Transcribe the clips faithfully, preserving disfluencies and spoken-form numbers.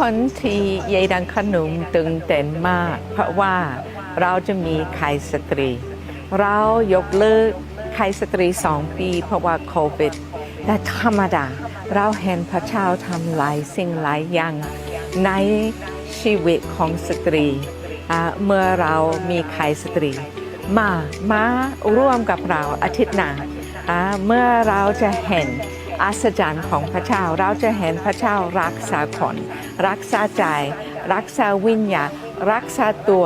ตอนที่ยายดังขนมตื่นเต้นมาก เพราะว่าเราจะมีไข่สตรี เรายกเลิกไข่สตรีสองปี เพราะว่า โควิด แต่ธรรมดา เราเห็นพระเจ้าทำหลายสิ่งหลายอย่างในชีวิตของสตรี อ่า เมื่อเรามีไข่สตรี มา มาร่วมกับเราอาทิตย์หน้า อ่า เมื่อเราจะเห็นอัศจรรย์ของพระเจ้า เราจะเห็นพระเจ้ารักษาคน รักษาใจ รักษาวิญญาณ รักษาตัว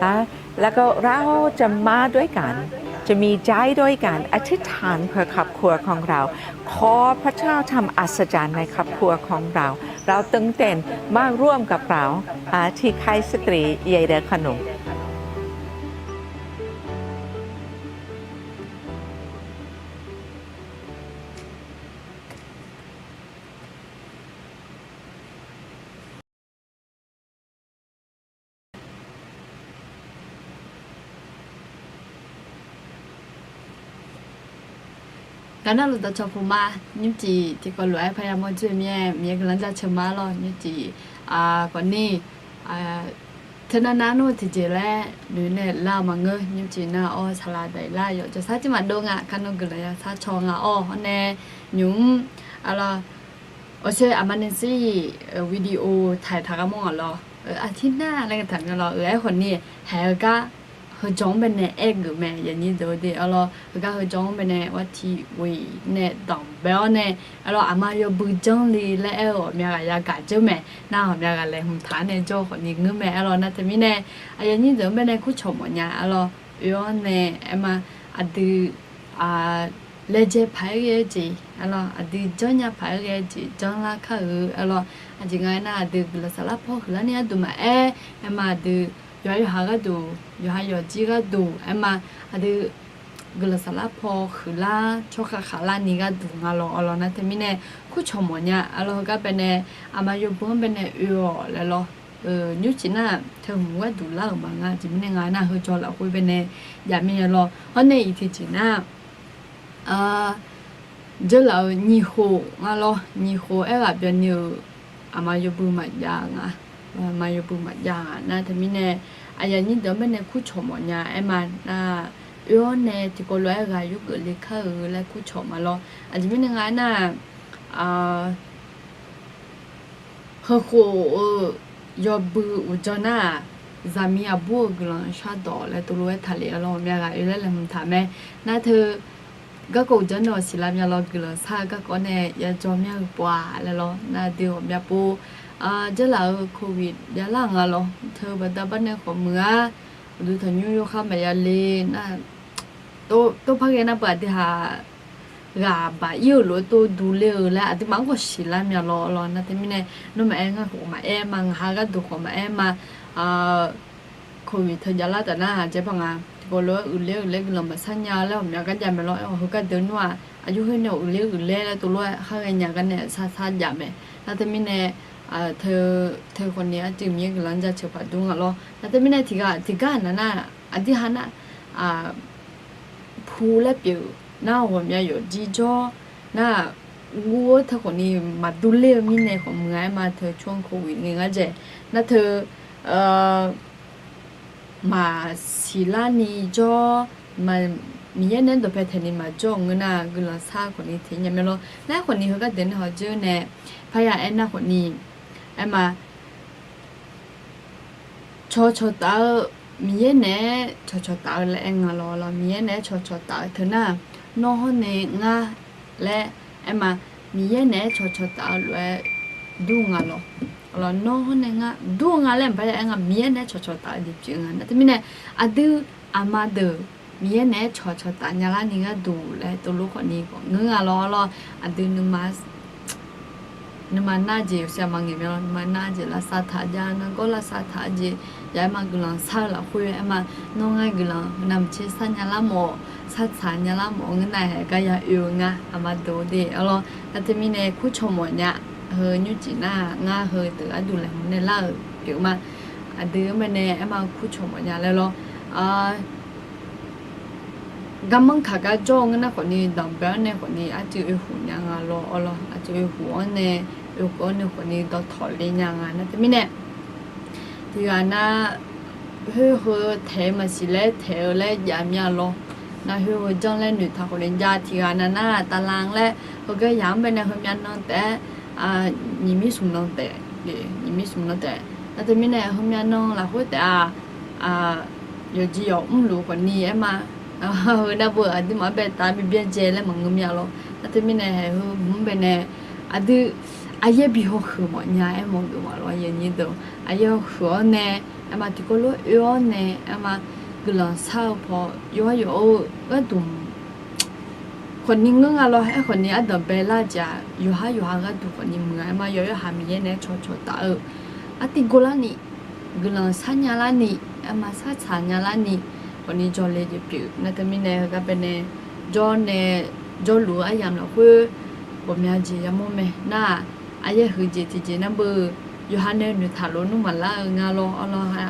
อ่า แล้วก็เราจะมาด้วยกัน จะมีใจด้วยกัน อธิษฐานเพื่อครอบครัวของเรา ขอพระเจ้าทำอัศจรรย์ในครอบครัวของเรา เราตื่นเต้น มาร่วมกับเรา อ่า ที่ไข่สตรี ยายดังขนม Gar nar luf dawqcawq puq ma, nymrcif tiqkawv lof-aer paqya mawr dzoer mir-aer, Miqyaer guiqlanq jaceuq ma lawr. Nymrcif, khawfni, teunav nav nmr tiqjeq laer noeq nae lar-eu maqngeur. Nymrcif nar-awr saqlaq daqlar yawf jawrsar tiq maqdov nga. Kar nmr guiqlanq ya sar caw nga-awr hawr nae nymq mr, arlawr, awqshoe aqma nae shir-iq video taq-iq taq gar mawr ngaq lawr, aqtir nar laer ngaeq taq mya lawr. Aer khawfni, haeq-eu gar heujanq-anr baenae aer geuf mae, yaqnyir deuq-eu de arlawr. Heugar heujanq-anr baenae war tiq ghoeq nae danqbae-awr nae, arlawr, aqma yawbui janrle laer aer-eu ghawqmya ghaq yagaq dzeur mae. Nar ghawqmya ghaq laeqhmq taq-anr nae jawr-eu khawfni ngeur mae arlawr. Nar teumirnae, aqyawf nyir deuq-anr baenae kurcawq mawfnya arlawr. Oe-awr nae aerma, aqdui laejae paq-aer ghae-eu jeq arlawr, aqdui janrnya paq-aer ghae-eu jeq janrlar kar-eu arlawr. Aqjeq nga aernar, aqdui guiqlanq saflar paw huiqlar ni gharduq maqaer, aerma aqdui yawqha yawqha gharduq, yawqha yawqjir gharduq aerma, aqdui guiqlanq saflar paw huiqlar tsawrkhav khavlar ni gharduq nga lawr arlawr. Nar teumirnae kurcawq mawfnya arlawr. Heugar baenae aqma yawbui-anr baenae oe-awq laer lawr. Nymrcif nar-aq teu hmq gharduq lar-euq maqnga. Aqjeq mirnae nga aernar, heujanq lafkhoer baenae jav mir-a lawr. Hawr nae iq tiqjeq nar, dzeurlaf-euq nyiq khof nga lawr. Nyiq khof aerghaq byanni-euq aqma yawbui maqjav nga. Aqma yawbui maqjav nga. Nar teumirnae, aqyawf nyir deuq-anr baenae kurcawq mawfnya aerma, nar oe-awr nae tiqkawv lof-aer ghaq yurgeuf le kar-eu laer kurcawq ma lawr. Aqjeq mirnae nga aernar, heukhof-eu yawbui uqdzan nar-aq, zaqmiq aqbur-euq guiqlanq shardawq laer tov lof-aer taqlef-a lawr. Ghawqmya ghaq oe laer laeqhmq taq mae. Nar teu garkawv uqdzan nae-awq siqlar mya lawr, guiqlanq shar-eu garkawv nae ya jawr mya-eu pov-a laer lawr. Nar dui ghawqmya pov, dzeurlaf-euq โควิด javlar-euq nga lawr. Teu baqda bar nae khawf muiq-ar, uqduq tanqnymr yawkhar maqya le nar, tov par ghae nar pov aqdui haq ghaq baq ir-euq lof-aer tov duq le-eu laer aqduimaf-anr khawf siqlar mya lawr lawr. Nar teumirnae, nawmaf aer ngar khawf maqaer ma, ngaq ha gharduq khawf maqaer ma. โควิด teu javlar taf nar-aq jaerbaq nga tiqkawv lof-aer uiqler uiqler guiqlanq maqshar nya laer ghawqmya gar jav mae lawr. Aer-awq heugar deuq nar-aq aqjox khoer nae uiqler uiqler laer tov lof-aer khar ghae nya gar nae shar shar jav mae. Nar teumirnae, teu khawfni arcuiv Miqyaer guiqlanq jaceuq paq dur nga lawr. Nar teumirnae tiqghaq tiqgar aqnav nar, aqdui ha nar, pu laer pyeuf nar ghawqmya yawfjir jawr nar, guv-eu teu khawfni maqdur ler-eu mirnae khawf muiq-a aer ma. Teu tsawr-anr โควิด ngae ngar dzaeq nar teu maqsiq larni jawr, Miqyaer nae-aer dawqpae taeqni maqjawr-euq ngeur nar, guiqlanq shar khawfni teq nya mae lawr. Nar khawfni heugar deuq nae hawdzeur nae parya aernar khawfni, aer ma, cawqcawq taf-eu, Miqyaer naeq-aer cawqcawq taf-eu laer aer nga lawr lawr. Miqyaer naeq-aer cawqcawq taf-eu teu nar, nawr hawr nae ngar laer aer ma. Miqyaer naeq-aer cawqcawq taf-eu lof-aer dur nga lawr. Nawr hawr nae ngar dur nga laer maqpar ya aer nga. Miqyaer naeq-aer cawqcawq taf-eu jeq pyeuf nga. Nar teumirnae, aqdui aqma deuq Miqyaer naeq-aer cawqcawq taf nya larni gharduq laer tov lof khawfni khawf ngeur nga lawr lawr. Aqdui nuima nar jeq, yawqshaq ma ngaeq mae lawr, nuima nar jeq lavsav taq jav, nargawr lavsav taq-eu jeq ya aer ma. Guiqlanq shar-eu lafkhoer aer ma, nawr ngar guiqlanq navmaqtser shar nya lar mawf, shar tsaq nya lar mawf ngeur nar-aq gar ya oe-eu nga. Aqma deuq-eu de arlawr. Nar teumirnae kurcawq mawfnya, heu nymrcif nar-aq ngar heudeuq gharduq laeqhmq nae lar-euq pyeuf ma. Aqdui-anr baenae aer ma, kurcawq mawfnya laer lawr. Garmanr kaq gar jawr-eu ngeur nar khawfni, danqbae-anr nae khawfni arcuiv oe huq nya nga lawr arlawr. Arcuiv oe huq-anr nae oekeuv-awr nae khawfni dawqtawq le nya nga nar teumirnae, tiqghaq nar, khoer heu taeq-eu maqsiq laer taeq-eu laer jav mir-a lawr. Nar khoer heu janr laer noeqtaq khawfni jav. Tiqghaq nav nar tavlanq laer heugar yaq-anr bae nae heumyav nan taef-aer, nyiq mir smq nan taef, nyiq mir smq nan taef. Nar teumirnae heumyav nan lafkhoer taef-a, yawqjeq yawq mrluf khawfni aer ma. Heu nar beu aqduimaf-anr bae taf-aer bi byaerdzae laer maqngeur mir-a lawr. Nar teumirnae haeq heu hmq-anr bae nae aqdui aqyaer bi hawhuiq mawf nya aer mawf geuf ma lawr. Aqyaer hawhuiq-awr nae aer ma, tiqkawv lof oe-awr nae aer ma, guiqlanq shar-eu paw yawqha yawq-eu gharduq khawfni ngeur nga lawr. Aerkhawfni ardanq bae lar-eu jeq-aq, yawqha yawqha gharduq khawfni muiq-a. Aer ma, yawqha Miqyaer nae-aer cawqcawq taf-eu, artiv gor larni, guiqlanq shar nya larni, aer ma, shar tsaq nya larni, khawfni jawrle jeq pyeuf. Nar teumirnae heugar bae nae jawr nae jawrluf-eu aryamq lafkhoer ghawqmya jeq yamawr mae. Nar-aq, aqyaer huiq jeq tiqjeq nar beu yawqha nae noeqtaq lof nmr maqlar-eu nga lawr. Arlawr ha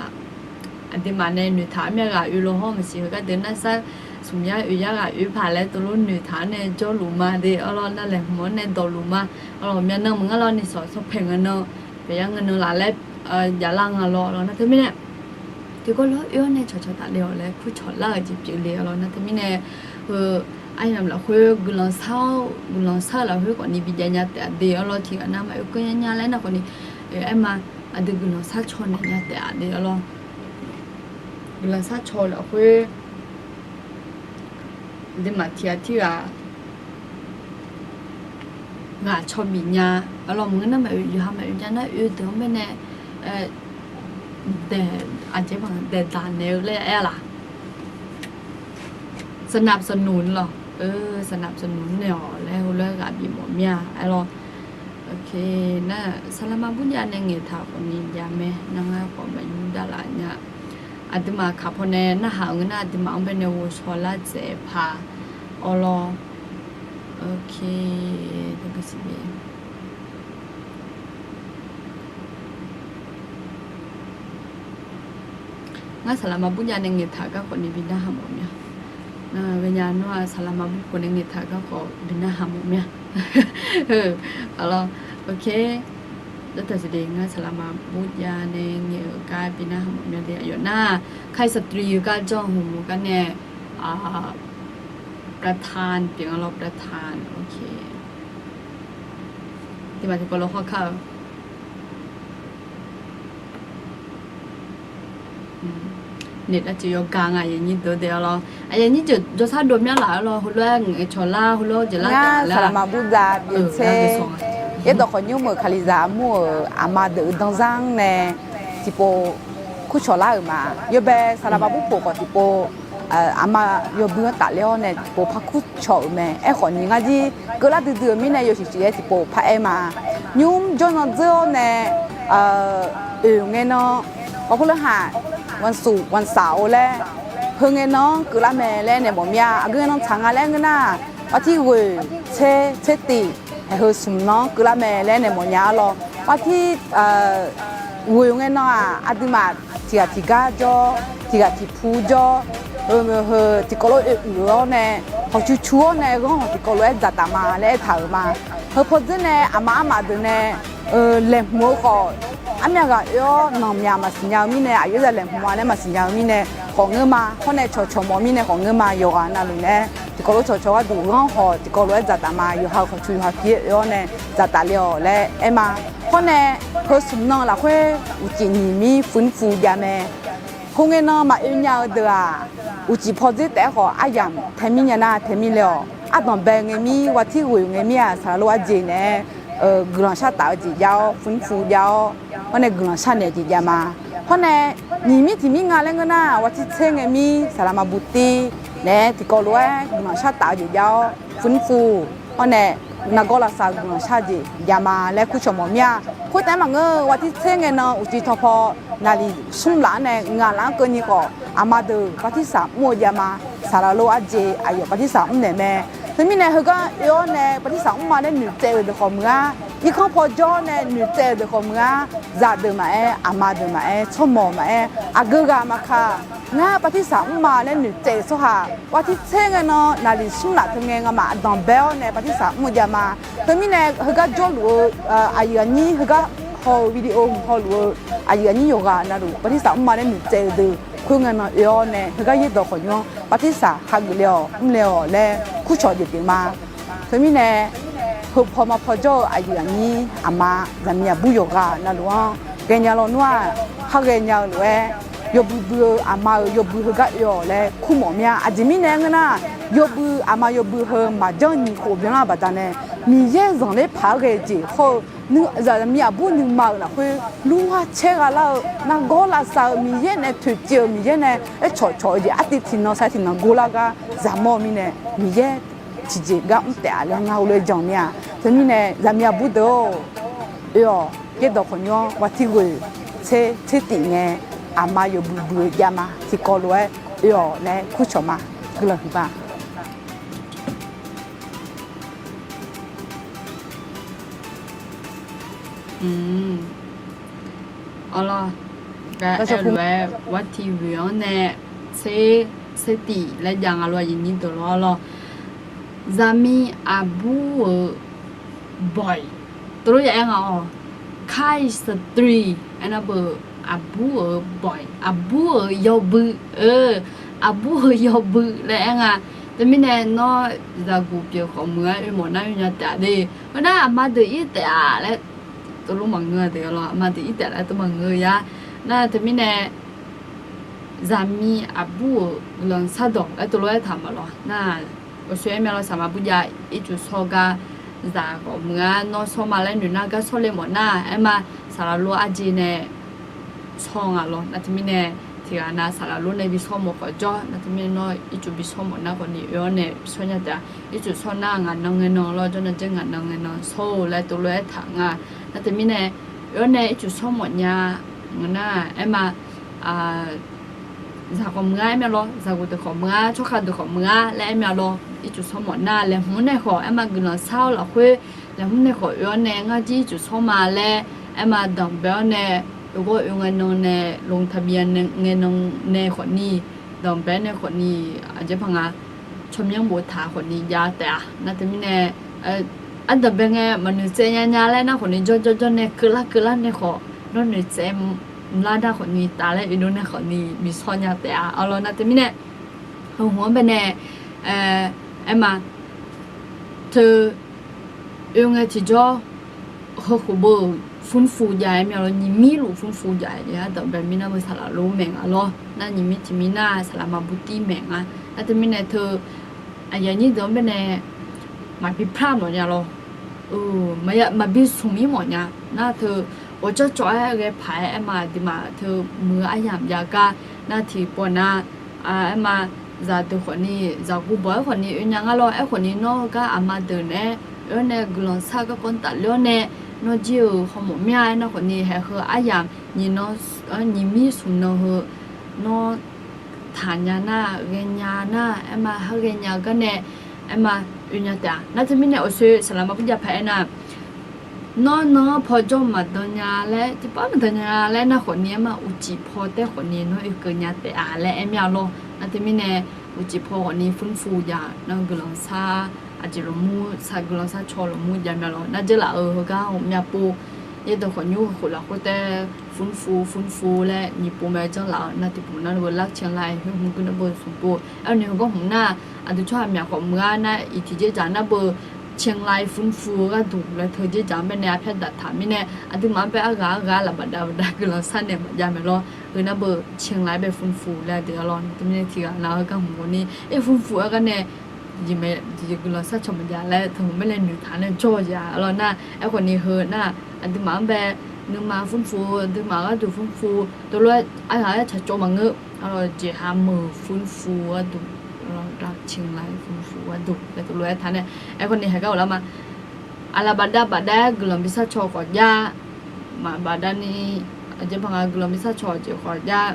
aqduimaf nae noeqtaq-awr myav ghaq oe lo hawr maqsiq. Heugar deuq nar sar smq yar oe yar ghaq oe paq laer tov lof noeqtaq-awr nae jawrluf ma de. Arlawr nar laeqhmq-anr nae dawqluf ma. Arlawr myavnan maqngeur lawr ni sawq sanrpaeq ngae nan, paeq yar ngae nan laf laer javlar nga lawr. Arlawr nar teumirnae tiqkawv lof oe-awr nae cawqcawq taf le-awq laer kurcawq lar-euq jeq pyeuf le. Arlawr nar teumirnae heu aryamq lafkhoer guiqlanq shar-awr, guiqlanq shar-eu lafkhoer khawfni bi jav nya taef-a de. Arlawr tiqghaq nar maqoe keuv nya nya laer nar khawfni aer ma, aqdui guiqlanq shar caw naeq nya taef-a de. Arlawr guiqlanq shar caw-eu lafkhoer aqduimaf tiqghaq tirghaq ghaq caw bif nya. Arlawr maqngeur nar maqoe, yawqha maqoe nya nar oe deuq-anr bae nae daeq, aqjeq ma daeqdaq naeq-eu laer aer-a laq. สนับสนุน lawq, สนับสนุน naeq-awq laer heulof-aer ghaq bif mawf mir-a. Arlawr nar saqlaqma burjav nae ngaeqtaq khawfni jav mae. Nar ngar khawf maqyur darlaf nya. Aqduimaf kaq pawnae narhaq-euq ngeur nar aqduimaf-anr bae nae ghovshaw lar dzaeq paq. Arlawr, ngar saqlaqma burjav nae ngaeqtaq-eu garkawv ni bi narhaq mawf mir-a. Nar ghaenya nar-aq saqlaqma burjav nae ngaeqtaq-eu garkawv bi narhaq mawf mir-a. Arlawr, dawrtaq siqle ngar saqlaqma burjav nae ngaeq-euq gar bi narhaq mawf mir-a de. Aqyawf nar ค่ายสตรี-eu gar janr hmq-eu gar nae ประธาน pyeuf nga lawr, ประธาน. Tiqmaq tiqkawv lof khawr kar-eu naeq lavcuif yawqgaq nga aqyuif nyir deuq de. Arlawr aqyuif nyir deuq jawrshar dov myanr laf-eu lawr, heulof-aer ngaeqcawq lar, heulof-aer jeq lar, saqlaqma burjav byaev tser, yaerdawq khawf nymr-euq kalizaq armur-euq aqma deuq-eu danzanr nae tiqpov kurcawq lar-euq ma. Yawbae saqlaqma burpoq khawf tiqpov aqma yawbui-anr tafler-awr nae tiqpov par kurcawq-euq mae. Aerkhawf ni ngar jir keuvlar duidui-euq mirnae yawshuif shuif-aer tiqpov paraer ma. Nymr jawrnan dzeur-awr nae oeq ngae nan, วันศุกร์ วันเสาร์ laer, heu ngae nan-anr keuvlar mae laer nae mawf mir-a. Aqgeu ngae nan tsaq nga laer ngeur nar, artir ghoeq tser, tser tiv, heu smq nan-anr keuvlar mae laer nae mawf nya-a lawr. Artir ghoeq ngae nan-aq aqduimaf tiqghaq tiqgar jawr, tiqghaq tiqpu jawr, heu tiqkawv lof oe uiq-awr nae hawqcu cu-awr nae ghanr hawq tiqkawv lof-aer dzaqtaf ma laer aertaq-euq ma. Heu pawdzer nae aqma armaf deuq nae laeqhmq-eu khawf, armyav ghaq oe-awr nanqmyaq maqsiq nya-eu mirnae, aqyawf zaq laeqhmq-a laer maqsiq nya-eu mirnae khawf ngeur ma. Hawr nae cawqcawq mawf mirnae khawf ngeur ma. Yawqghaq navluf nae tiqkawv lof cawqcawq gharduq ghanr hawq tiqkawv lof-aer dzaqtaf ma. Yawqha-euq khawqcu yawqha pi-aer oe-awr nae dzaqtaf le-awq laer aer ma. Hawr nae heu smq nan lafkhoer uqcif nyiq mir fuirnr fu jav mae. Heu ngae nan maqoe nya-eu deuq-aq, uqcif pawdzer taef-aer khawf aryamq tae mir nya nar tae mir le-awq. Ardanq bae ngae mir, watir ghoeq ngae mir-aq, saqlaq lof arjeq naeq-aer guiqlanq shar taf-eu jeq jav-awr, fuirnr fu jav-awr, hawr nae guiqlanq shar naeq jeq jav ma. Hawr nae nyiq mir tiq mir nga laer ngeur nar, watir tser ngae mir saqlaqma butir naeq-aer tiqkawv lof-aer guiqlanq shar taf-eu jeq jav-awr, fuirnr fu, hawr nae nargawr lavsav guiqlanq shar jeq jav ma laer kurcawq mawf mir-a. Khoertav-aer maqngeur, watir tser ngae nan uqcif tawqpaw naqliq smr laf-anr nae ngaq laf-anr keuvni khawf, aqma deuq bartirsaq mr-eu jav ma. Saqlaq lof arjeq aqyawf bartirsaq mr naeq mae. Teumirnae heugar oe-awr nae bartirsaq mr ma laer noeqtsaev-euq deuq khawf muiq-ar, irkanr paw jawr-awr nae noeqtsaev-euq deuq khawf muiq-ar, zaqdeuq maqaer, aqma deuq maqaer, tsawrmawq maqaer, aqgeu ghaq maqkaq, Ngar ปาร์ตี้สาม mr ma laer noeqtsaev-euq tsawrhaq, วันที่ tser ngae nan naqliq smr laf teu ngae ngamaf danqbae-awr nae ปาร์ตี้สาม mr jav ma. Teumirnae heugar jawrluf-eu aqyuif aqnyir, heugar haw-eu video hawluf-eu aqyuif aqnyir yawqghaq navluf ปาร์ตี้สาม mr ma laer noeqtsaev-eu deuq khoerngae nan oe-awr nae heugar yaerdawq khawqnymr-anr ปาร์ตี้สาม hageuf le-awq mr le-awq laer kurcawq jeq pyeuf ma. Teumirnae heupaw mapaw jawr-eu aqyuif aqnyir aqma zaqmiq aqbur yawqghaq navluf-anr ghaenya lawnmr-aq, khar ghaenya-eu lof-aer yawbui bui-eu aqma-euq yawbui heugar oe-awq laer kurmawf mir-a. Aqjeq mirnae ngeur nar, yawbui aqma yawbui heu maqjanr nyiq khof byanlar-eu baqdanae, Miqyaer zanqler paq-aer ghae-eu jeq hawr-eu, zaqmiq aqbur nuima-euq lafkhoer lurghar caer gha lar-eu, nargawr lavsav-eu, Miqyaer nae toeqciv-euq, Miqyaer nae aercawq cawq-eu jeq artiv tiqnan sar tiqnan gor lar gar zaqmawr-eu mirnae, Miqyaer tiqjeq gar mr taef-a laer ngar heulof-aer jan mir-a. Teumirnae zaqmiq aqbur deuq-or, oe-awq, yaerdawq khawqnymr-anr วันที่ ghoeq tser tser tif ngae, aqma yawbui bui-eu jav ma. Tiqkawv lof-aer oe-awq laer kurcawq ma. Guiqlanq huiqma. Awrlawr, aer-eu lof-aer วันที่ ghoeq-anr nae tser tser tif laer jav nga lor, aqyuif aqnyir deuq lawr lawr. Zaqmiq aqbur-euq บ่อย teulof ya aer nga-awq. ค่ายสตรี aernar beu, aqbur-euq บ่อย, aqbur-euq yawbui, aqbur-euq yawbui laer aer nga. Teumirnae nawr zaqguq pyeuf khawf meuq-aer oe mawf nar oe nya taef-a de. Khoernar aqma deuq ir taef-a laer teulof maqngeur-a deuq lawr, aqma deuq ir taef laer teulof maqngeur-eu ya. Nar teumirnae zaqmiq aqbur-euq guiqlanq shardawq laer teulof aertaq maqlawr nar, awqsoer aer mya lawr, saqlaq burjav ircuf shawr gar zaq khawf meuq-a nawr shawr ma laer noeq nar gar shawr le mawf nar aer ma. Saqlaq lor arjeq nae shawr nga lawr. Nar teumirnae tiqghaq nav saqlaq lor nae bi shawr mawf khawf jawr, nar teumirnae nawr ircuf bi shawr mawf nar khawfni oe-awr nae shawr nya taef-a. Ircuf shawr nar ngaq nan ngae nan lawr, jawr nan jaer ngaq nan ngae nan shawr-eu laer teulof aertaq nga. Nar teumirnae oe-awr nae ircuf shawr mawf nya ngaq nar aer ma. Zaq khawf meuq-a aer mya lawr, zaqguq deuq khawf meuq-a, tsawrkhav deuq khawf meuq-a laer aer mya lawr. Ircuf shawr mawf nar laeqhmq nae khawf aer ma, guiqlanq shar-awr lafkhoer laeqhmq nae khawf oe-awr nae ngar jir ircuf shawr ma laer aer ma, danqbae-awr nae oe gawr oe ngae nan nae ลงทะเบียน ngae nan nae khawfni, danqbae nae khawfni, aqjeq paq nga tsawrmyanr boftaq khawfni jav taef-a. Nar teumirnae ardanqbae ngae maqnoeq tsaev nya nya laer nar khawfni jawr jawr jawr nae keuvlar keuvlar nae khawf nawr noeq tsaev mqlar nar khawfni taf laer oedov nae khawfni bi shawr nya taef-a. Awrlawr nar teumirnae heu hmq-anr baenae aer ma, teu oe ngae tiqjawr heukhof beu-euq ฟื้นฟู jav-aer mya lawr, nyiq mir luf ฟื้นฟู jav-aer ardanqbae mirnae beu saqlaq lor maeq nga lawr. Nar nyiq mir tiq mir nar saqlaq maqbur tir maeq nga. Nar teumirnae teu aqyuif aqnyir deuq-anr baenae maqbi พลาด mawf nya lawr. Maqbi smq ir mawf nya. Nar teu ghawqjawr cawv-aer ghae paq-aer aer ma, aqduimaf teu muiq-eu aryamq jav gar nar tiqpawf nar aer ma, zaqdeuq khawfni zaqguq bawq-aer khawfni oe nya ngar lawr. Aerkhawfni nawr gar aqma deuq naeq-aer oe-awr nae guiqlanq shar garkawv tafler-awr nae nawr jir-euq hawmawf mir-a. Aernar khawfni haeq heu aryamq nyiq nan nyiq mir smq nan heu nawr taqnya nar ghaenya nar aer ma, har ghaenya-eu gar nae aer ma oe nya taef-a. Nar teumirnae awqsoer saqlaq maqbur jav paq-aer nar, nawr nan-anr pawjawr maqdan nya laer tiqpar maqdan nya laer nar khawfni aer ma, uqcif paw taer khawfni nawr oekeuv nya taef-a laer aer mir-a lawr. Nar teumirnae uqcif paw khawfni ฟื้นฟู jav nar guiqlanq shar aqjeq lafmur shar guiqlanq shar caw lafmur jav mya lawr. Nar dzeurlaf-euq heugar hmq mya pov yaerdawq khawfnymr khof lafkhoer taer ฟื้นฟู ฟื้นฟู laer nyiq pov mae janrlaf-eu nar tiqpov nar beu รักเชียงราย khoer hmq gui nar beu smq pov. Aerkhawfni heugar hmq nar aqdui tsawrhaq myaq khawf meuq-a nar iq tiq dzerzaq nar beu เชียงราย ฟื้นฟู gharduq laer teu dzerzaq-anr baenae arpyar daq taq mirnae aqduimaf-anr bae arghaq arghaq laf bafdav bafdav guiqlanq shar naeq maqjav mae lawr. Heu nar beu เชียงราย bae ฟื้นฟู laer deuq-a lawr. Nar teumirnae tiqghaq nav heugar hmq ghawqni ir ฟื้นฟู aer gar nae iq mae guiqlanq shar caw maqjav laer teu hmq baenae noeqtaq nae jawr-eu jeq-a lawr nar. Aerkhawfni heu nar aqduimaf-anr bae nuima ฟื้นฟู, aqduimaf gharduq ฟื้นฟู, teulof-aer arghaq-aer tsaqtsov maqngeur. Jeqha meuq ฟื้นฟู gharduq, รักเชียงราย ฟื้นฟู gharduq laer teulof-aer taq nae. Aerkhawfni haeq gar ghoflar ma. Aqlaf bafdav bafdav-aer guiqlanq bi shar caw khawf jav, maqbafdav ni aqjeq paq nga guiqlanq bi shar caw jeq khawf jav.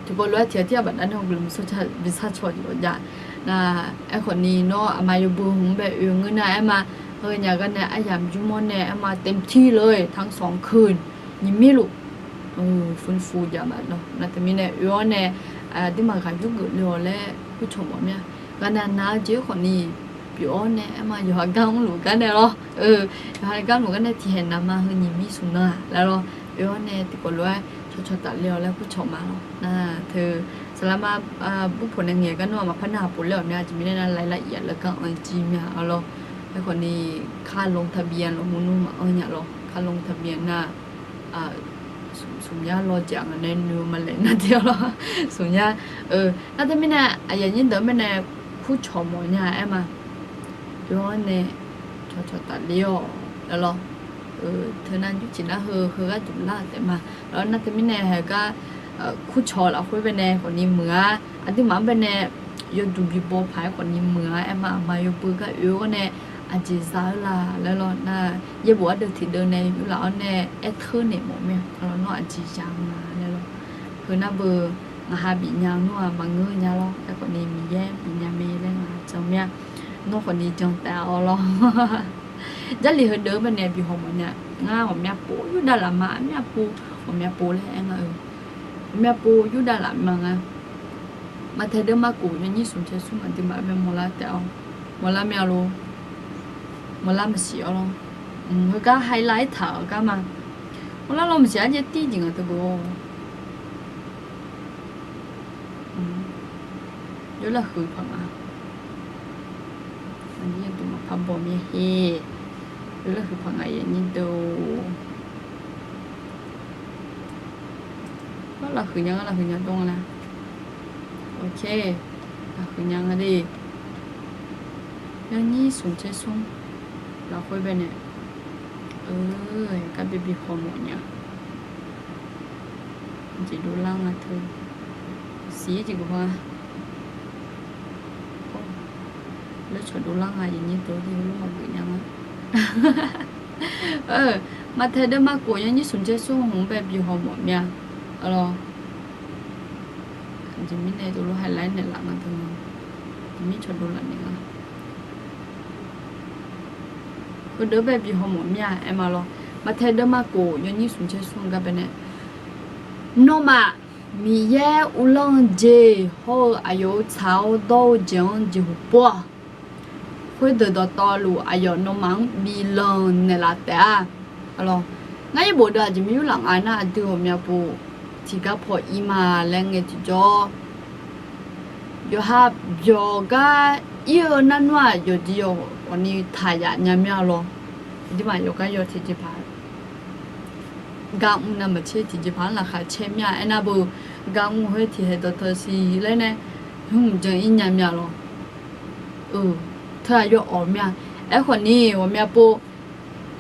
Tiqpov lof-aer tiq ghaq tir-aq bafdav ni guiqlanq bi shar caw jeq khawf jav. Nar aerkhawfni nawr aqma yawbui hmq-anr bae oe ngeur nar aer ma, heu nya gar nae aryamq jmr-awr nae aer ma เต็มที่เลย ทั้งสองคืน nyiq mir luf Fuf jav ma lawr. Nar teumirnae oe-awr nae, aqduimaf ghaq yurgeuf le-awq laer kurcawq mawf mir-a. Ghaqnav nav-eu jeq-aer khawfni pyeuf-awr nae aerma yawqha gar mrluf gar nae lawr. Yawqha gar mrluf gar nae tiqhaeq navma heu nyiq mir smq nan-aq laer lawr. Oe-awr nae tiqkawv lof-aer cawqcawq tafle-awq laer kurcawq ma lawr. Nar teu saqlaqma burpoq nae ngaeq gar nmr-aq maqpar narhaq pov ler-awq mir-a. Aqjeq mirnae nar รายละเอียด laqkhaq anr-eu jir mir-a lawr. Aerkhawfni ค่าลงทะเบียน lawq mrnmr maqanr nya lawr. ค่าลงทะเบียน nar smq nya lawr jeq-aq ngaq nae noeq-eu ma laeq nar te-awr lawr. Smq nya. Nar teumirnae aqyuif aqnyir deuq-anr mirnae kurcawq mawf nya-aer ma. Yawr-anr nae cawqcawq tafle-awq laer lawr. Teu nar jur ciq nar heu heugar duq lar-euq taef ma. Lawr nar teumirnae haegar kurcawq lafkhoer baenae khawfni muiq-a. Aqduimaf-anr baenae yawduq bibaw paq-aer khawfni muiq-a. Aerma aqma yawbeu gar oe-awr nae aqjeq za-eu la laer lawr. Nar yaerbof ardeuv tiqdeuv nae yurlaf-awr nae aerteur naeq mawf mir-a. Lawr nawr aqjeq za-eu nga laer lawr. Heu nar beu ngaq ha bifnya nmr-aq maqngeur nya lawr. Aerkhawfni Miqyaer bifnya mae laer ngaq jan mir-a. Nawr khawfni jan taef-awr lawr. Jarlif heudeuq-anr baenae bi hawmawf nya. Ngar ghawqmya pov Yurdav lafma armyav pov, ghawqmya pov laer aer nga-eu. Ghawqmya pov Yurdav lafma nga. Maqtaeq deuv Markof yawnyir smq caer smr aqduimaf bae mawrlar taef-awr mawrlar mir-a lor. Mawrlar maqsiq-awr lawr. Heugar ไฮไลท์ taq-euq gar ma. Mawrlar lawr maqsiq-a jeq tir jeq ngaq teu beu-awr. Yawr lafhuiq paq nga. Aqnyir deuq maqpar baw mir-a her. Yawr lafhuiq paq nga aqnyir deuq-or. Lawr lafhuiq nya nga lafhuiq nya dawr nga la. Ok. Lafhuiq nya nga de. Yawnyir smq caer smr lafkhoer baenae, eu, gar bi bi hawmawf nya. Jeq dovlar nga teu. Siq-ir jeq geuf-a. Lawr cawq dovlar nga aqnyir deuq-or de heulof maqgeuf nya nga. Maqtaeq deuv Markof yawnyir smq caer smr hmq-anr bae bi hawmawf mir-a. Lawr. Aqjeq mirnae teulof ไฮไลท์ naeqlaf nga teu nga. Aqjeq mir cawq dovlar naeq nga. Heudeuq bae bi hawmawf mir-a aer ma lawr. Maqtaeq deuv Markof yawnyir smq caer smr gar baenae, nawmaf Miqyaer uvlanr-eu jeq hawr-eu aqyawf-euq tsaq-awr dawr-eu jeq-anr jeqhu pov-awq. Khoerdeuq dawqtawvluf aqyawf nawmaf-anr bi lanq naeqlaf taef-a. Ngar yaerbof deuv aqjeq mir yurlaf nga nar aqdui ghawqmya pov tiqgar paw ir ma laer ngae tiqjawr, yawqha byawq gar ir-eu nar nmr-aq yawqjeq yawq khawfni taq yaf nya mir-a lawr. Aqduimaf yawqgar yaw tiqjeqpaq gar mr navmaqtser tiqjeqpaq-anr laqkhaq caer mir-a. Aernar beu gar mr khoer tiqhaeq dawqtawv siq laer nae hmq jan ir nya mir-a lawr. Teu-aq yawawq mir-a. Aerkhawfni ghawqmya pov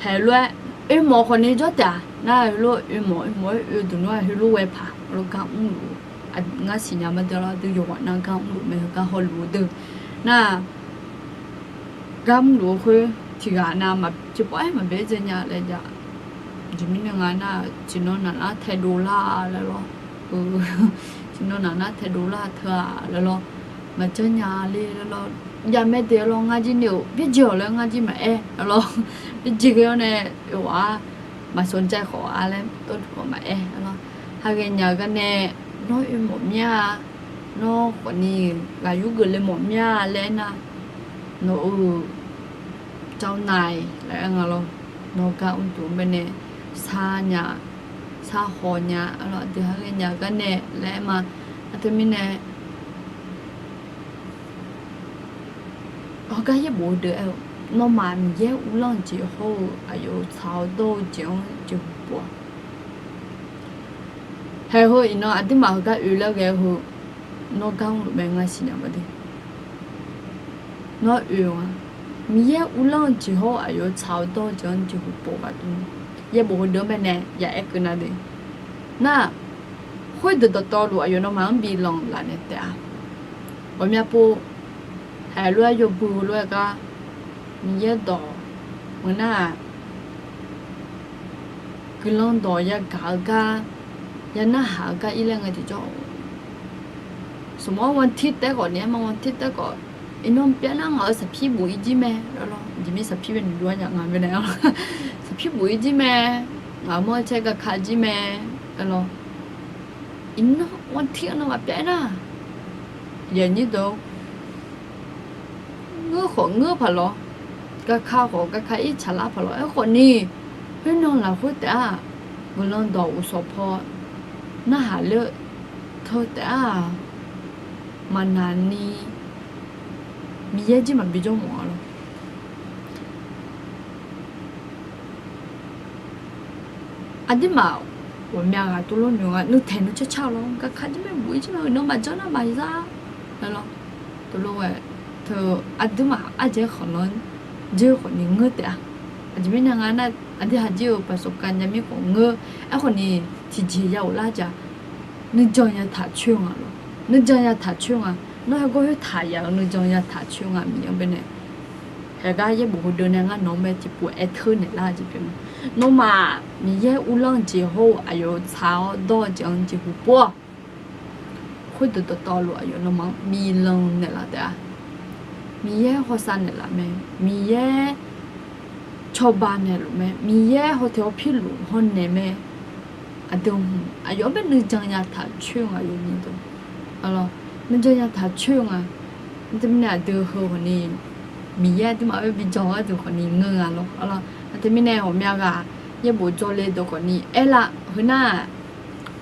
haeq lof-aer oermawf khawfni jawr taef-a. Nar heulof oermawf oermawf-aer oe duq nmr-aq heulof ghae paq lawr gar mrluf. Ngar siqnya ma deuq lawr aqdui yawqghaq nar gar mrluf mae heugar hawluf-eu deuq nar-aq gar mrluf-eu khoer tiqghaq nav tiqpawf-aer maqbae-aer dzae nya laer jav. Aqjeq mirnae nga nar tiqnan naqnar taedov lar laer lawr. Tiqnan naqnar taedov lar teu-aq laer lawr. Maqjanr nya le laer lawr. Javmae de lawr ngar jir ni-euq byaerdzae-awq laer ngar jir maqaer lawr. Byaerdzae ghae-awr nae oe-awq-ar, maqsawq jae khawf-ar laer tawrduq khawf maqaer lawr. Haghae nya-eu gar nae nawr oermawf mir-a. Nawr khawfni ghaq yurgeuf le mawf mir-a laer aernar, nawq-euq เจ้านาย laer aer nga lawr. Nawr gar mrduq-anr baenae sar nya, sar haw nya-a lawr. Aqdui haghae nya-eu gar nae laer aer ma. Nar teumirnae hawgar yaerbof deuq aer-eu, nawmaf Miqyaer uvlanr-eu jeq hawr-eu aqyawf-euq tsaq-awr dawr-eu jeq-anr jeqhu pov-a. Haeq heu iqnan aqduimaf heugar oe laer ghae-eu heu, nawr gar mrluf mae ngar siqnya ma de. Nawr oe-a, Miqyaer uvlanr-eu jeq hawr-eu aqyawf-euq tsaq-awr dawr-eu jeq-anr jeqhu pov-eu gharduq, yaerbof heudeuq-anr baenae ya aer keuv nar de. Nar-aq, khoerdeuq dawqtawvluf aqyawf nawmaf-anr bi lanq laf naeq taef-a. Ghawqmya pov haeq lof-aer yawbui lof-aer gar Miqyaer dawq meuq nar-aq, guiqlanq dawq yagaq-eu gar, ya narhaq-eu gar ir laer ngae tiqjawr. Smq-awr วันอาทิตย์ taef khawfni aer ma, วันอาทิตย์ taef khawf, iqnan pyav nar ngaq-euq saqpir bof ir jir mae lawr. Aqjeq mir saqpir bae noeqdov-ar nya nga baenae, saqpir bof ir jir mae, ngaq-euq manr caer gaka jir mae. Lawr, iqnan ghawqtiq nan maqpyav-aer nar, yaqnyir deuq, ngeur khawf ngeur paq lawr, gaka khawf gaka ir tsaqlar paq lawr. Aerkhawf ni, khoernan lafkhoer taef-aq, guiqlanq dawq uqshawq paw narhaq ler-eu teu taef-aq, maqnaq ni Miqyaer jir maqbi jawr mawf-a lawr. Aqduimaf ghawqmya ghaq tuvlof noeq nga, nuitaeq nuicar car-eu lawr, gaka jir maer buf-ir jir ma-eu nawmaf janr nar maqzar-a lawr. Tuvlof-aer teu aqduimaf ardzaeq khanqlanr dzeur khawfni ngeur taef-a. Aqjeq mirnae nga nar, aqdui haq jir-euq paqsawq ka nya mir khawf ngeur. Aerkhawfni tiqjeq ya ghoflar jaq, nuijan ya taq coer nga lawr. Nuijan ya taq coer nga. Nawr heugar khoertaq yaf-euq nuijan ya taq coer nga. Miqyaer-anr baenae, haegar yaerbof heudeuv nae ngar nawq-anr bae tiqpov aerteur naeqlar jeq pyeuf ma. Nawmaf Miqyaer uvlanr-eu jeq hawr-eu aqyawf-euq tsaq-awr dawr-eu jeq-anr jeqhu pov-awq. Khoerdeuq dawqtawvluf aqyawf nawmaf-anr miqlanq naeqlaf taef-a. Miqyaer hawsav naeqlaf mae. Miqyaer cawba naeqluf mae. Miqyaer hawtaeq hawpirluf hawnaeq mae. Aqdui hmq aqyawf-anr bae nuijan ya taq coer nga, aqyawf ni deuq. Nuijan ya taq coer nga. Nar teumirnae aqdui heu khawfni, Miqyaer aqduimaf-anr bae bijan-eu gharduq khawfni ngeur nga lawr. Nar teumirnae ghawqmya ghaq yaerbof jawrle deuq khawfni aerlar, heu nar,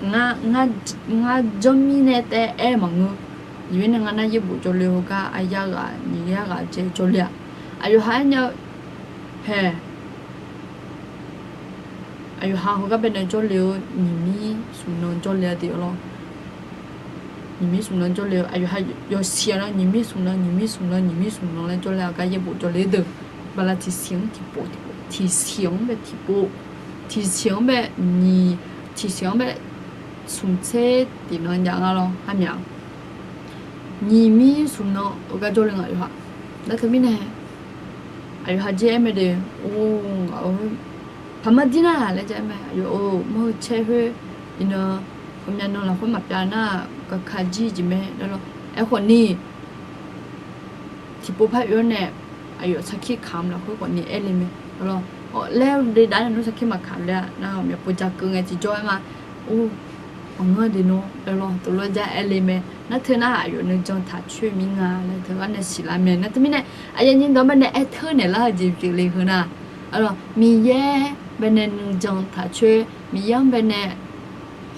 ngar janr mirnae taef aer maqngeur. Aqjeq mirnae nga nar, yaerbof jawrle heugar aqyar ghaq nyiq yar ghaq jae jawrle-aq, aqyawf ha aernya-eu hae, aqyawf ha heugar baenae jawrle-eu nyiq mir smq nan jawrle-a de lawr. Nyiq mir smq nan jawrle-eu aqyawf ha yawsiq-a nar, nyiq mir smq nan, nyiq mir smq nan, nyiq mir smq nan laer jawrle-a gar yaerbof jawrle deuq, bala tiqsiq-anr tiqpov, tiqsiq-anr bae tiqpov, tiqsiq-anr bae nyiq, tiqsiq-anr bae smq tser tiq nan jav nga lawr. Armyaq nyiq mir smq nan-eu gar jawrle nga aqyawf ha. Nar teumirnae aqyawf ha jir aer mae de, or, ngaq-eu paqma dir nar laer jir aer mae. Aqyawf-euq mawr-eu caer khoer iqnan, ghawqmya nan lafkhoer maqpyav nar, gaka jir jeq mae lawr. Aerkhawfni tiqpov par oe-awr nae, aqyawf sarkir kamq lafkhoer khawfni aer le mae lawr. Laer le dav nae nmr sarkir maqkamq le-a nar, ghawqmya pov ja keuv ngae tiqjawr aer ma. Or, maqngeur de nawr lawr, tov lof-aer jar aer le mae. Nar teu nar aqyawf nuijan taq coer mir nga laer teu gar nae siqlar mae. Nar teumirnae aqyawf nyiq dawq baenae aerteur naeqlar-eu jeq pyeuf le heu nar, Miqyaer baenae nuijan taq coer, Miqyaer-anr baenae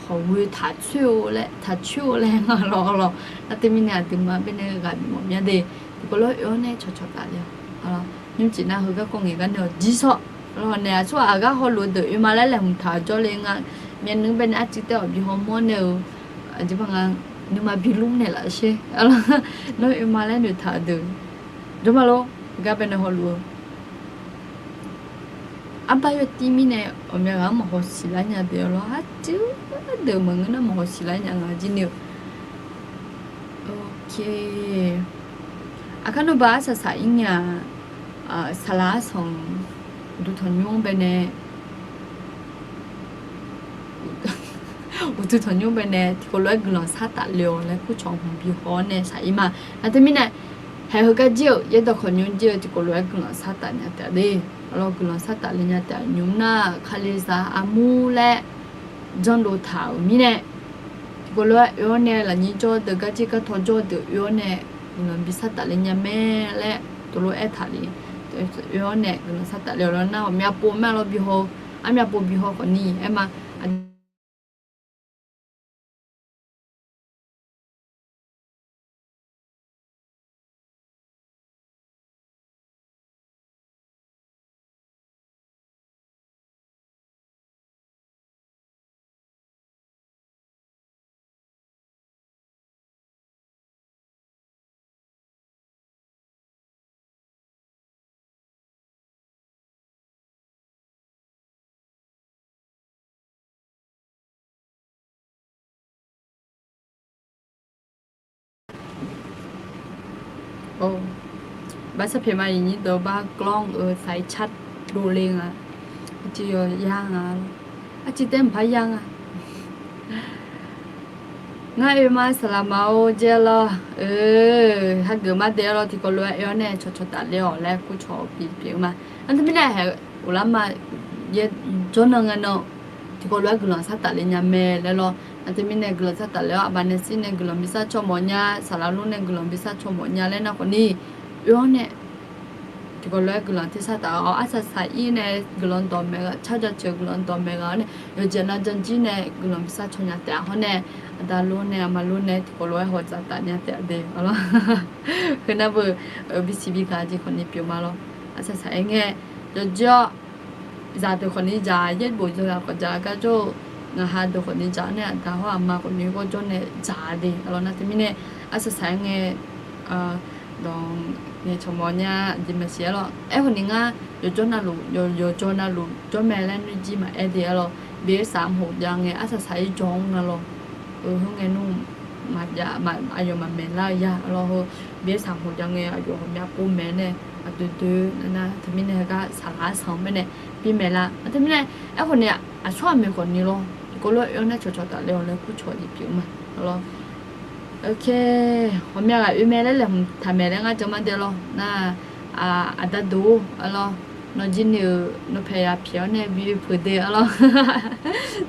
hawq ghoe taq coer-eu laer, taq coer-eu laer nga lawr lawr. Nar teumirnae aqduimaf baenae ghaq bif mawf mya de. Tiqkawv lof-aer oe-awr nae cawqcawq taf le-awq. Nymrcif nar heugar kawv ngaeq gar nae-awq jir sawr. Lawr nae aqsur aqgar hawluf-eu deuq oe ma laer laeqhmq taq-eu jawrle nga. Myavnuiv baenae arcuiv taef-awq bi hawmawr nae-eu, aqjeq baq nga, nuima bi lmr naeqlaf sher. Nawr oe ma laer noeqtaq-eu deuq jawr ma lor. Heugar baenae hawluf-eu arbar yawtiv mirnae ghawqmya ghaq-anr maqhaw siqlar nya de lawr. Arcuiv deuq maqngeur nar maqhaw siqlar nya nga jir ni-eu. Aqkar nawr ba arsaq saq-ir nya-aq, saqlaq arsanq uqduq tanqnymr-anr baenae uqduq tanqnymr baenae tiqkawv lof-aer guiqlanq sar taf le-awq laer kurcawq hmq bi haw-awr nae saq-ir ma. Nar teumirnae haeq heugar jir-euq yaerdawq khawqnymr jir-eu tiqkawv lof-aer guiqlanq sar taf nya taef de. Lawr guiqlanq sar taf le nya taef nymr nar, Kalizaq armur laer janrdov taq-euq mirnae, tiqkawv lof-aer oe-awr nae lafnyir jawr deuq garjir gartaw jawr deuq oe-awr nae guiqlanq bi sar taf le nya mae laer tov lof-aer taq le. Oe-awr nae guiqlanq sar taf le-awq lawr nar, ghawqmya pov mae lawr bi haw-eu, armyav pov bi haw khawfni aer ma. Bar sar pyaeq ma, iqnyir deuq bar กล้อง-eu สายชัด dovle nga. Arcuiv yawqyar nga. Arcuiv taef mqpar yar nga. Ngar oe ma saqlaq ma-or jaer lawr. Hageuf ma dae lawr tiqkawv lof-aer oe-awr nae cawqcawq taf le-awq laer kurcawq bipyeuf ma. Nar teumirnae haeq ghoflar ma. Jawrnan ngae nan tiqkawv lof-aer guiqlanq sar tafle nya mae laer lawr. Nar teumirnae guiqlanq sar tafle-awr, aqbaq nae sir nae guiqlanq bi sar caw mawf nya, saqlaq lor nae guiqlanq bi sar caw mawf nya laer nar khawfni, oe-awr nae tiqkawv lof-aer guiqlanq tersar taf-awr, arsaq saq-ir nae guiqlanq dawq maeq-eu, car jaceuq guiqlanq dawq maeq ghaq-awr nae, yawqjeq nav janjir nae guiqlanq bi sar caw nya taef-a hawr nae, aqda lor nae aqma lor nae tiqkawv lof-aer hawdzaq taf nya taef-a de-a lawr. Heu nar beu, bisiq bi gaq jeq khawfni pyeuf ma lawr. Arsaq saq-aer ngae, yawjir-awr, zaqdeuq khawfni dzaq, yaerbof yawzaq khawf dzaq gar jawr-eu, ngaqha deuq khawfni dzaq-awr nae aqda hawr aqma khawfni ghawrjawr nae dzaq-a de-a lawr. Nar teumirnae arsaq saq-aer ngae, dawq ngaeqcawq mawf nya jeq maqsiq-a lawr. Aerkhawfni ngar yawqjawr navluf, yawqjawr navluf jawr mae laer nuijir maqaer de-a lawr. Bi-eu saq mhof jav ngae arsaq saq-ir jawr-anr nga lawr. Heu ngae nmr maqjav, aqyawf maqmaeq lar-eu ya-a lawr. Heu bi-eu saq mhof jav ngae aqyawf ghawqmya pov maeq nae, aqdui doe-eu nar teumirnae heugar saqlaq arsanq-anr baenae bi maeq lar. Nar teumirnae aerkhawfni aqsur aqmeq khawfni lawr, tiqkawv lof-aer oe-awr nae cawqcawq tafle-awq laer kurcawq jeq pyeuf ma-a lawr. Ghawqmya ghaq oe mae laer laeqhmq taq maeq laer ngar jan mar de lawr. Nar, aqda deuq-or-a lawr, nawq jir ni-euq nawqpaeq yaq pyaeq-awr nae bi oe peuq de-a lawr.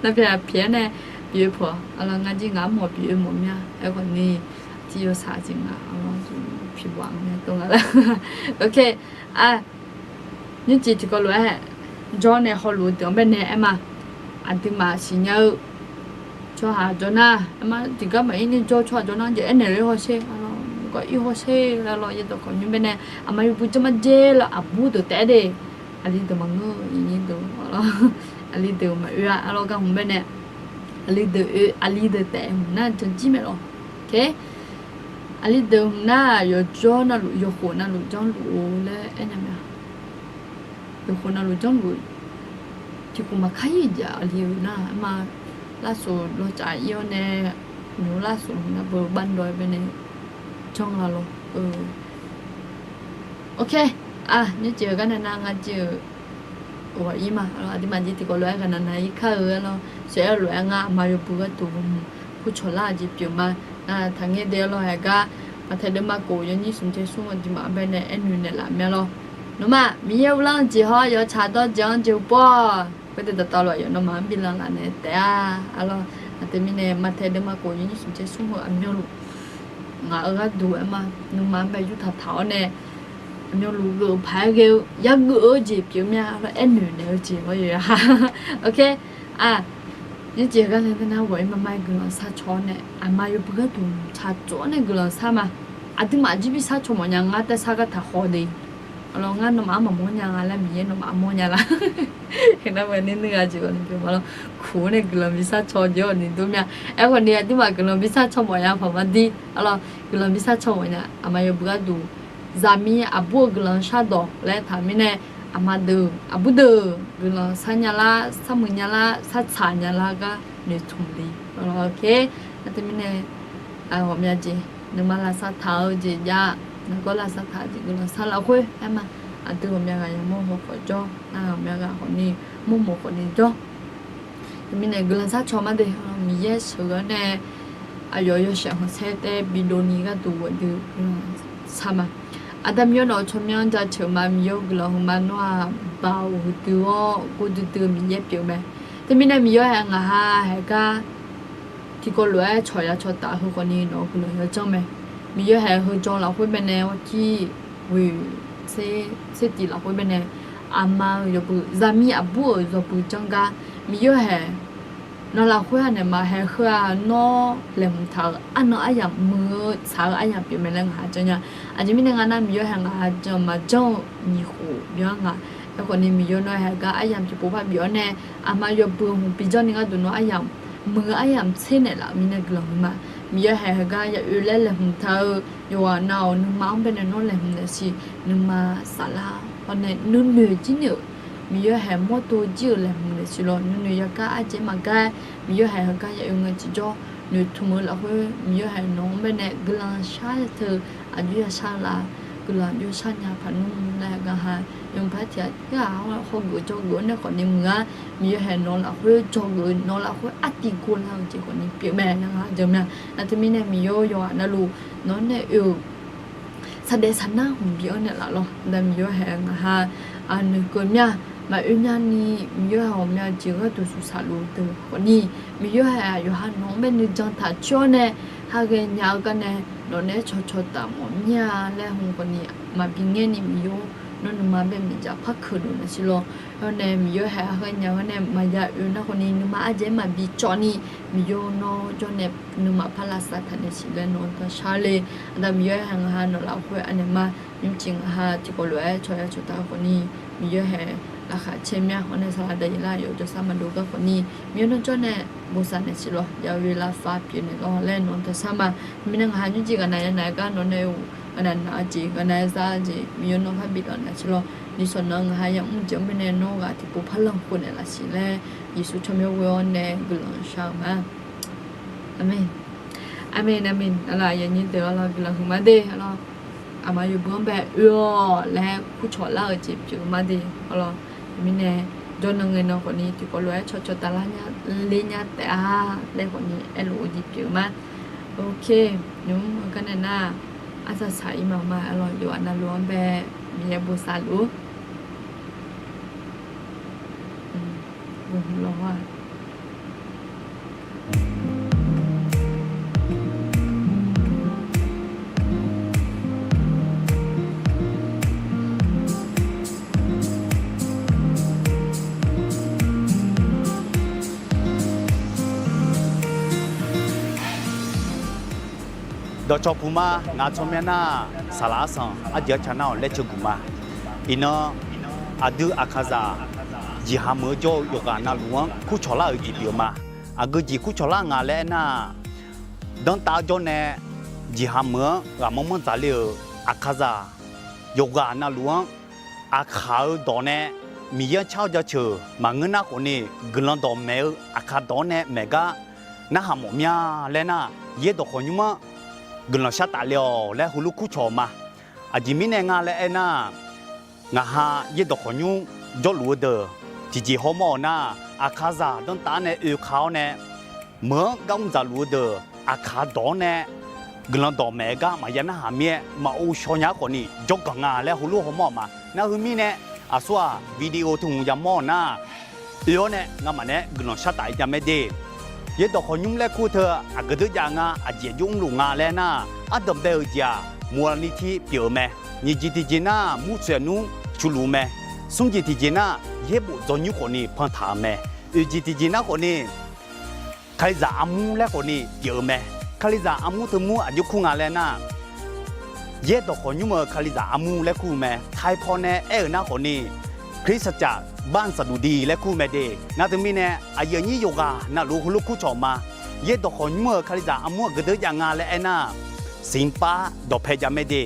Nawqpaeq yaq pyaeq-awr nae bi oe peuq-awq-a lawr. Ngar jir ngaq armawf bi oe mawf mya. Aerkhawfni tiq yawsaq jeq ngaq-a lawr, piqbaf-a nae tov nga lar. Nymrcif tiqkawv lof-aer jawr nae hawluf-eu deuq-anr baenae aer ma. Aqduimaf siqnya-eu tsawrhaq jawr nar, aer ma, tiqgar maqir ni jawr tsawrhaq jawr nar jeq aernaeq ler hawsher-a lawr, gawq ir hawsher-a lawr. Yaerdawq khawf nymr baenae aqma yawbui janr marjer laer aqbur deuq taef-aer de. Aqli deuq maqngeur-eu iqnyir deuq-a lawr, aqli deuq maqoe-a-a lawr. Gar hmq baenae aqli deuq oe, aqli deuq taef hmq nar janjir mae lawr. Aqli deuq hmq nar yawqjawr navluf, yawqkhof navluf janrluf-eu laer aernya mae-a. Yawqkhof navluf janrluf tiqkhof maqkar-ir jeq aqli-eu nar-a ma. Lavsoq lawcaf ir-awr nae, nymq lavsoq hmq nar beu bavdawv-aer baenae janr-a lawr. Nymrcif-eu gar nae nar ngar jir-eu ghawq ir ma. Aqduimaf jeq tiqkawv lof-aer ghaqnaq naq ir kar-eu-a lawr. Sheuq-aer lof-aer ngar aqma yawbui gharduq hmq kurcawq lar-eu jeq pyeuf ma. Nar taqngaer de-a lawr. Haeq gar Maqtaeq deuvma kof yawnyir smq caer smr aqduimaf-anr baenae aernoeq naeqlaf mae-a lawr. Nawmaf Miqyaer uvlanr-eu jeq hawr yawtsaq dawr jeq-anr jeq pov-awq. Khoerdeuq dawqtawvluf-aq yawf nawmaf-anr bi lanlaf naeq taef-a-a lawr. Aqdui mirnae Maqtaeq deuvma kof yawnyir smq caer smr heu aqmyanluf ngaq-euq gharduq aer ma, nuima-anr bae yurtaq taq-awr nae aqmyanluf geuf paq-aer ghae-eu yageuf-eu jeq pyeuf mya lawr, aernoeq naeq-eu jeq lawr yawqha. Nymrcif gar laer nar ghawq-ir mar mar-aer guiqlanq sharcaw-awr nae aqma yawbui gharduq tsaqtsov-awr nae guiqlanq shar ma. Aqduimaf jir bi sharcaw mawf nya ngar taer sar gar taq haw de. Aqlawq ngar nawmaf-anr maqmawr nya nga laer Miqyaer nawmaf-anr mawr nya la? Nar nuir nuir gha jeq-awq ni pyeuf ma lawr. Kuq-awr nae guiqlanq bi sharcaw jeq-awq ni dur mya. Aerkhawf ni aqduimaf guiqlanq bi sharcaw mawf nya paq ma dir. Aqlawq guiqlanq bi sharcaw mawf nya aqma yawbui gharduq zaqmiq aqbur-eu guiqlanq shardawq laer taq mirnae aqma deuq aqbur deuq guiqlanq shar nya lar, sharmuiq nya lar, shartsaq nya lar gar noeqtmq le. Nar teumirnae ghawqmya jeq nuima lavsav taq-eu jeq jav, nargawr lavsav taq-eu jeq guiqlanq shar lafkhoer aer ma. Aqdui ghawqmya ghaq yamawr haw khawf jawr, nar ghawqmya ghaq khawf ni mawrmoq khawf ni jawr. Teumirnae guiqlanq sharcaw ma de. Miqyaer sheuqghae-awr nae aqyawf yawshaef khanqsaer taef bidov ni gharduq aqdui guiqlanq shar ma. Aqda Miqyaer nawq-eu tsawrmyanr jaceuq ma, Miqyaer-or guiqlanq heu ma. Nawr-aq Baoq heudui-awr gor duidui-eu Miqyaer pyeuf mae. Teumirnae Miqyaer hae ngaq ha hae gar tiqkawv lof-aer cawq ya cawq taf heu khawf ni nawq-eu guiqlanq yawjanr mae. Miqyaer hae heu jan lafkhoer baenae awrkir ghoeq tser tif lafkhoer baenae aqma-eu yawbui zaqmiq aqbur-euq yawbui janr gar Miqyaer hae nawq lafkhoer-aq naeq maqhae heu-aq nawr laeqhmq taq-euq arnan aryamq muiq-eu tsaq-eu aryamq pyeuf mae laer ngaq ha janr nya. Aqjeq mirnae ngar nar Miqyaer hae ngaq ha jan maqjanr-eu nyiq khof byan nga. Aerkhawf ni Miqyaer nawr hae gar aryamq tiqpov par bif-awr nae aqma yawbui hmq bijanr ni gharduq nawr aryamq muiq-eu aryamq tser naeqlaf-euq mirnae guiqlanq heu ma. Miqyaer hae heugar ya oe laer laeqhmq taq-eu yawqghaq nav-awq nuima-anr baenae nawr laeqhmq naeqsiq nuima saflar hawr nae nuinoeq jir ni-euq Miqyaer hae mawrdo jir-euq laeqhmq naeqsiq lawr nuinoeq yagar arjaev maqgar-aer Miqyaer hae heugar ya oe ngae tiqjawr noeqtmq-eu lafkhoer Miqyaer hae nawq-anr baenae guiqlanq shar teu aqjox ya shar la guiqlanq aqjox shar nya paq nmr laer hae gar ha nymq par tiq ghaq hawgeuf jawrgeuf-awr nae khawf ni muiq-ar Miqyaer hae nawq lafkhoer jawrgeuf nawq lafkhoer artiv gor lar-eu jeq khawf ni pyeuf mae laer ngaq ha janr mya. Nar teumirnae Miqyaer-or yawqghaq navluf nawq-anr nae oe-euq saqdaef saqnar hmq bi-anr naeqlaf lawr. Nar Miqyaer hae ngaq ha noeqkeuv mya maqoe nyani, Miqyaer-euq ghawqmya jeq gharduq suqsaq luf deuq khawfni, Miqyaer haiq-aq yawqha nawq-anr bae nuijan taq coer-awr nae, ha ghaenya-eu garnae nawq naeq-aer cawqcawq taf mawf mir-a laer hmq khawfni, maqbi ngaerni Miqyaer-or, nawr nuima bae miqdzaq par keuqluf naeq siq lawr. Hawr nae Miqyaer haiq-aq ghaenya-eu garnae maqya oe nar khawfni, nuima ardzaeq-aer maqbi cawvni, Miqyaer-or, nawr jawrnae nuima par lavsav taq naeq siq laer nawq-anr tanqshar le. Aqda Miqyaer haiq ngaq ha nawq lafkhoer anaeq ma. Nymrcif ngaq ha tiqkawv lof-aer cawqya cawqtaf-eu khawfni, Miqyaer haiq laqkhaq caer mir-a. Hawr nae saqlaq daqyeq lar yawf jawrsar maqdov gar khawfni, Miqyaer nawr jawrnae bosav naeq siq lawr, ya oe lavsav pyeuf naeq lawr laer nawq-anr tanqshar ma. Teumirnae ngaq ha nymrcif ghaqnav yanav-aer gar nawq nae-euq ghaqnav naq-eu jeq, ghaqnav-aer zar-eu jeq, Miqyaer nawr par bidawq naeq siq lawr. Nishawq nan-eu ngaq ha yamr jeq-anr bae nae nawr ghaq tiqpov par lanq khof naeq laf siq laer, Yeqsur tsawrmyanr ghoe-awr nae guiqlanq shar-eu ma. Aqmeq. Aqmeq, aqmeq. Arlawq, aqyuif aqnyir deuq arlawq, guiqlanq huiqma de arlawq. Aqma yawbui-anr bae oe-awq laer kurcawq lar-eu jeq pyeuf-eu ma de arlawq. Teumirnae jawrnan ngaenan khawfni tiqkawv lof-aer cawqcawq taf lar nya ler nya taef-a laer khawfni aerlof-eu jeq pyeuf-eu ma. Ok, nymr-eu garnae nar, arsaq saq-ir ma ma arlawq, yawqghaq navluf-anr bae Miqyaer bosav luf-ur. Bohmq lawq-a. Dawqcawq puq ma, ngaq tsawrmyanr nar, saqlaq arsanq arjeq arca nar-awq laer ceuguq ma. Iqnan, aqdui Aqkaqzaq jeqha meuq-eu jawr-eu yawqghaq navluf-anr kurcawq lar-euq jeq pyeuf-eu ma. Aqgeu jeq kurcawq lar nga laer aernar, danrtav-eu jawr nae jeqha meuq-anr ghaqmanr manr dzaqle-euq Aqkaqzaq yawqghaq navluf-anr, Aqkaq-eu dawq nae Miqyaer-anr car-awr jaceuq maqngeur nar khawfni, guiqlanq dawqmaeq-eu Aqkaq dawq-anr nae maeq gar narhaq mawf mir-a laer nar, Yaerdawq Khawqnymr-anr guiqlanq shar taf le-awq laer heulof kurcawq ma. Aqjeq mirnae nga laer aernar, ngaq ha Yaerdawq Khawqnymr jawrluf-eu deuq tiqjeq hawmawr-awq nar, Aqkaqzaq danrtav-anr nae oeka-awr nae, meuq-anr gar mr dzaqluf-eu deuq Aqkaq dawq-anr nae guiqlanq dawqmaeq gar maqya narhaq mir-aer maqghov shaw nya-ar khawfni jawrganq nga laer heulof hawmawr-awq ma. Nar heu mirnae, aqsur-aq video teu hmq yamawr-awq nar, oe-awr nae ngamaf naeq-aer guiqlanq shar taf-ir nya mae de. Yaerdawq Khawqnymr laer kur teu aqgeu deuq jav nga, aqjeq jov mrluf nga laer nar, ardanq bae-euq jeq-aq, moqlaqni tir pyeuf-eu mae. Nyiq jeq tiqjeq nar, murtsoeq nmr cuvluf-eu mae. Smr jeq tiqjeq nar, yaerbof dzawrnymr khawfni pantaq-euq mae. Oeq jeq tiqjeq nar khawfni, Kalizaq armur laer khawfni pyeuf-eu mae. Kalizaq armur teu mur aqjox kur nga laer nar, Yaerdawq Khawqnymr-euq Kalizaq armur laer kur-eu mae. Taipaw nae aer-euq nar khawfni, คริสตจักรบ้านสะดุดี laer kur-eu mae de. Nar teumirnae aqyuif aqnyir yawqghaq navluf heulof kurcawq ma. Yaerdawq Khawqnymr-euq Kalizaq armur aqgeu deuq jav nga laer aernar, Sinqpav dawqpae jav mae de.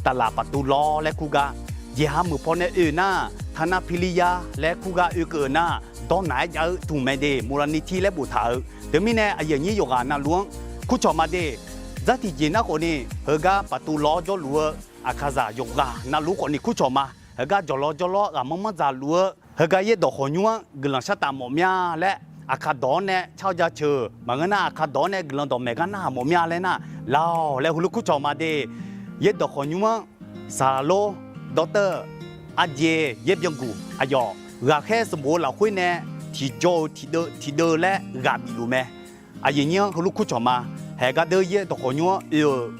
Taqlaq paqtuv lawr laer kur gar, jeqha meuq paw nae oe nar, ธนพิริยา laer kur gar oekeuv-euq nar, dawrnaq-aer jav-eu tmq mae de, มูลนิธิ laer boftaq-euq. Teumirnae aqyuif aqnyir yawqghaq navluf-anr kurcawq ma de. Dzar tiqjeq nar khawfni, heugar paqtuv lawr jawrluf-eu Aqkaqzaq yawqghaq navluf khawfni kurcawq ma. Heugar jawqlawr jawrlawr ghaqmanr manr dzaqluf-eu, heugar Yaerdawq Khawqnymr-anr guiqlanq shar taf mawf mir-a laer, Aqkaq dawq-anr nae car-awr jaceuq maqngeur nar, Aqkaq dawq-anr nae guiqlanq dawqmaeq gar narhaq mawf mir-a laer nar, lawr laer heulof kurcawq ma de. Yaerdawq Khawqnymr-anr saqlaq lor, dawrteuv, arjeq, yaerbyan guq aqyawf ghaqkhaer sanqbof-eu lafkhoer nae tiqjawr-eu tiqdeuv tiqdeuv laer ghaq bif luf mae. Aqyuif aqnyir-anr heulof kurcawq ma. Haeq gar deuq Yaerdawq Khawqnymr-anr oe-euq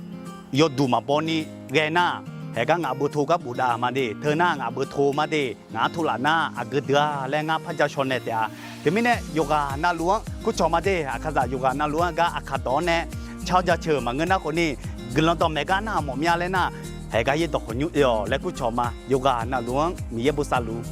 yawduq maqbaw ni ghae nar, haeq gar ngaq beuto gar bofdav ma de. Teu nar ngaq beuto ma de. Ngaq-anr tov laf nar aqgeu deuq-a laer ngar par ja shaw naeq taef-a. Teumirnae yawqghaq navluf-anr kurcawq ma de. Aqkaqzaq yawqghaq navluf-anr gar Aqkaq dawq-anr nae car-awr jaceuq maqngeur nar khawfni, guiqlanq dawqmaeq gar narhaq mawf mir-a laer nar, haeq gar Yaerdawq Khawqnymr oe-awq laer kurcawq ma. Yawqghaq navluf-anr Miqyaer bosav luf